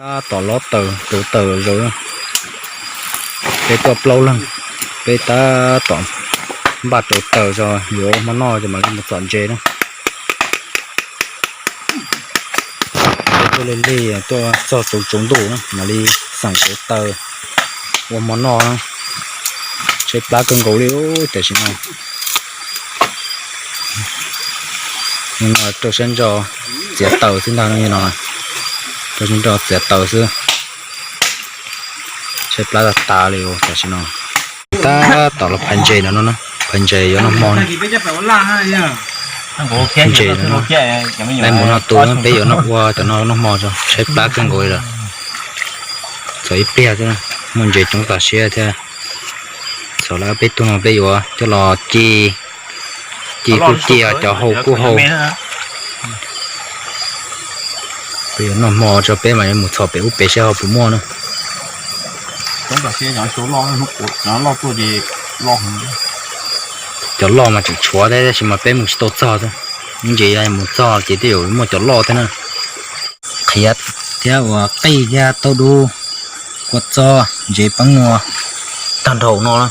Tab tom lob taws rauv taws zos, peb tuaj plaub leeg, peb tab tom npaj rauv taws tso yuav ua hmo noj ces mam li mus txhom ntses na. Peb tuaj lig lig tuaj txog tsaus tsaus ntuj na mam li xeem rauv taws ua hmo noj na. Tshaib plab kawg nkaus li tam sim no. Rau siab ntso txiav taws xwb ntag no, rau siab ntso txiav taws xwb. Tshaib plab tag tas li tam sim no. Tab tom los phais ntses no no, phais ntses yuav noj hmo. Ntses no, lawv mus noj tus peb yuav noj ua cov no noj hmo tso, tshaib plab kawg nkaus li lawm. Txog ib pliag xwb, muaj ntses coob tas siab thiab. Txog lawm peb tug no peb yuav coj los ci, ci kuj ci, cov hau kuj hau. Peb yuav noj hmo tso peb mam li mus txhom pem ub pem seb ho puas muaj na. Cov loj mas tseem tshuav thiab tab sis mas peb mus tsis tau txog xwb. Ib ntsis yog mus txog ces twb yuav muaj cov loj thiab na. Qhiav thiab ua qij thiab taub dub, kua txob, ntses pab muag tag nrho no na.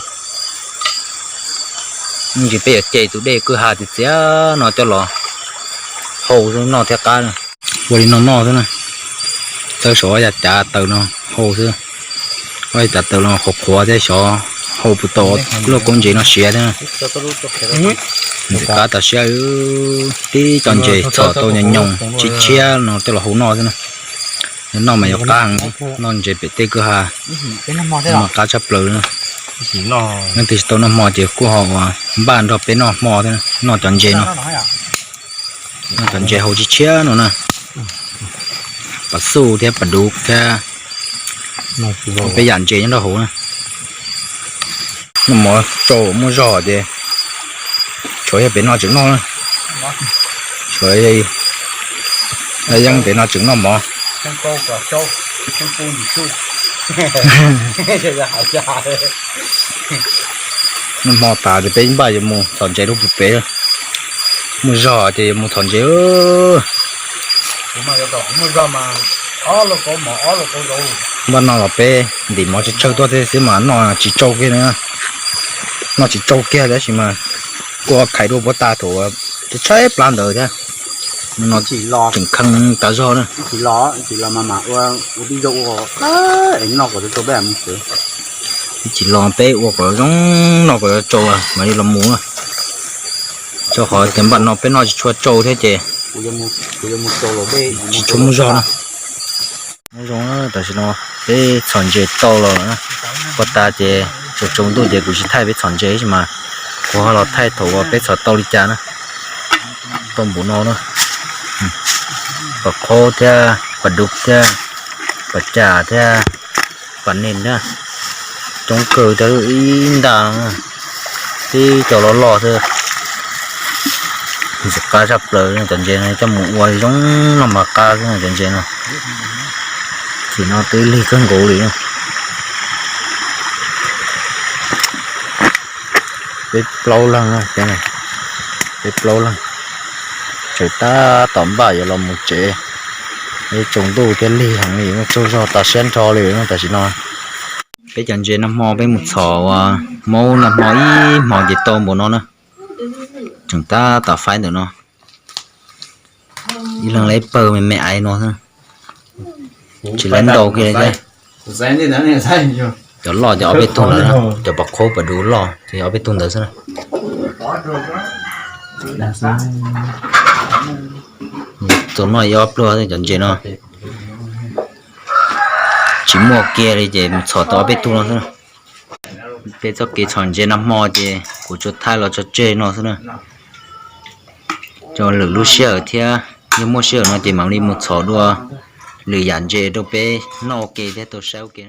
Ib ntsis peb yuav ce tus dej kwj ha txias txias no coj los hau xwb noj thiaj qab. Ua li no noj xwb na. Txawb saum ob yav cav taws no hau xwb. Ob yav cav taws no qhuav qhuav thiab xyov hau puas tau lub koob ntses no siav thiab. Ntxim qab tas siab, tib co ntses txhom tau nyoos nyoos tshiab tshiab no coj los hau noj xwb na. Noj mas yuav qab heev, noj ntses pem tej kwj ha mas qab tshaj plaws na. Leej twg tsis tau noj hmo ces kuj ho ua npaj nrog peb noj hmo thiab, noj cov ntses no. Noj cov ntses hau tshiab tshiab no na. Pas xuj thiab pas duv thiab peb yam ntses nyob rau hauv na. Noj mov tsau muaj zog ces tshuav yog pem no tseem noj na. Tshuav yeeb pem no tseem noj mov. Noj hmo tas ces peb npaj yuav mus txhom ntses lub pem. Muaj zog ces yuav mus txhom ntses. Npaj no los peb ntim mov tsawg tsawg tuaj thiab xwb mas noj tsis tsau kiag, noj tsis tsau kiag tab sis mas kuj khais dua puab tas thaum tshaib plab ntawd thiab. No tseem kheev tas zog na. Tsis los peb ua kom zoo, noj kom tsau mam li los mus. Rau qhov tias npaj no peb noj tsis tshua tsau thiab ces tsis tshua muaj zog na. Muaj zoo, tam sim no peb txhom ntses tau los na. Ua tas ces tsaus tsaus ntuj ces kuv tsis thaij peb txhom ntses tab sis mas kuv ho los thaij thaum uas peb txhom tau li cas na. Tau npaum no na. Pas qhaub thiab pas dub thiab pas cas thiab pas nees thiab, coob kawg thiab, ib nta tib co loj loj xwb. Ntxim qab tshaj plaws cov ntses no, coj mus ua zoo noj mas qab xwb cov ntses no. Tam sim no twb lig kawg nkaus li. Peb plaub leeg, peb plaub leeg, tseem tab tom npaj yuav los mus tsev. Tsaus ntuj thiab lig heev li, muaj tsaug zog tas siab nrho li tam sim no. Peb cov ntses noj hmo peb mus txhom uas maub noj hmo ib hmo ces tau npaum no na. Tseem tab tom faib ntawm no. Ib leeg lawv pawg me me aiv no xwb, tsis lawv ntau kiag li thiab. Cov loj ces ob peb tug ntawd, cov pas qhaub pas dub loj ces ob peb tug ntawd xwb. Txaus noj ib ob pluag cov ntses no. Tsis muaj kiag li ces mus txhom tau ob peb tug no xwb. Peb txoj kev txhom ntses nag hmo ces kuv tsuas thaij los tso tseg no xwb na. Tso lwm lub sij hawm thiab, yog muaj sij hawm no ces mam li mus txhom dua lwm yam ntses rau peb noj ua ke thiab tau saib ua ke.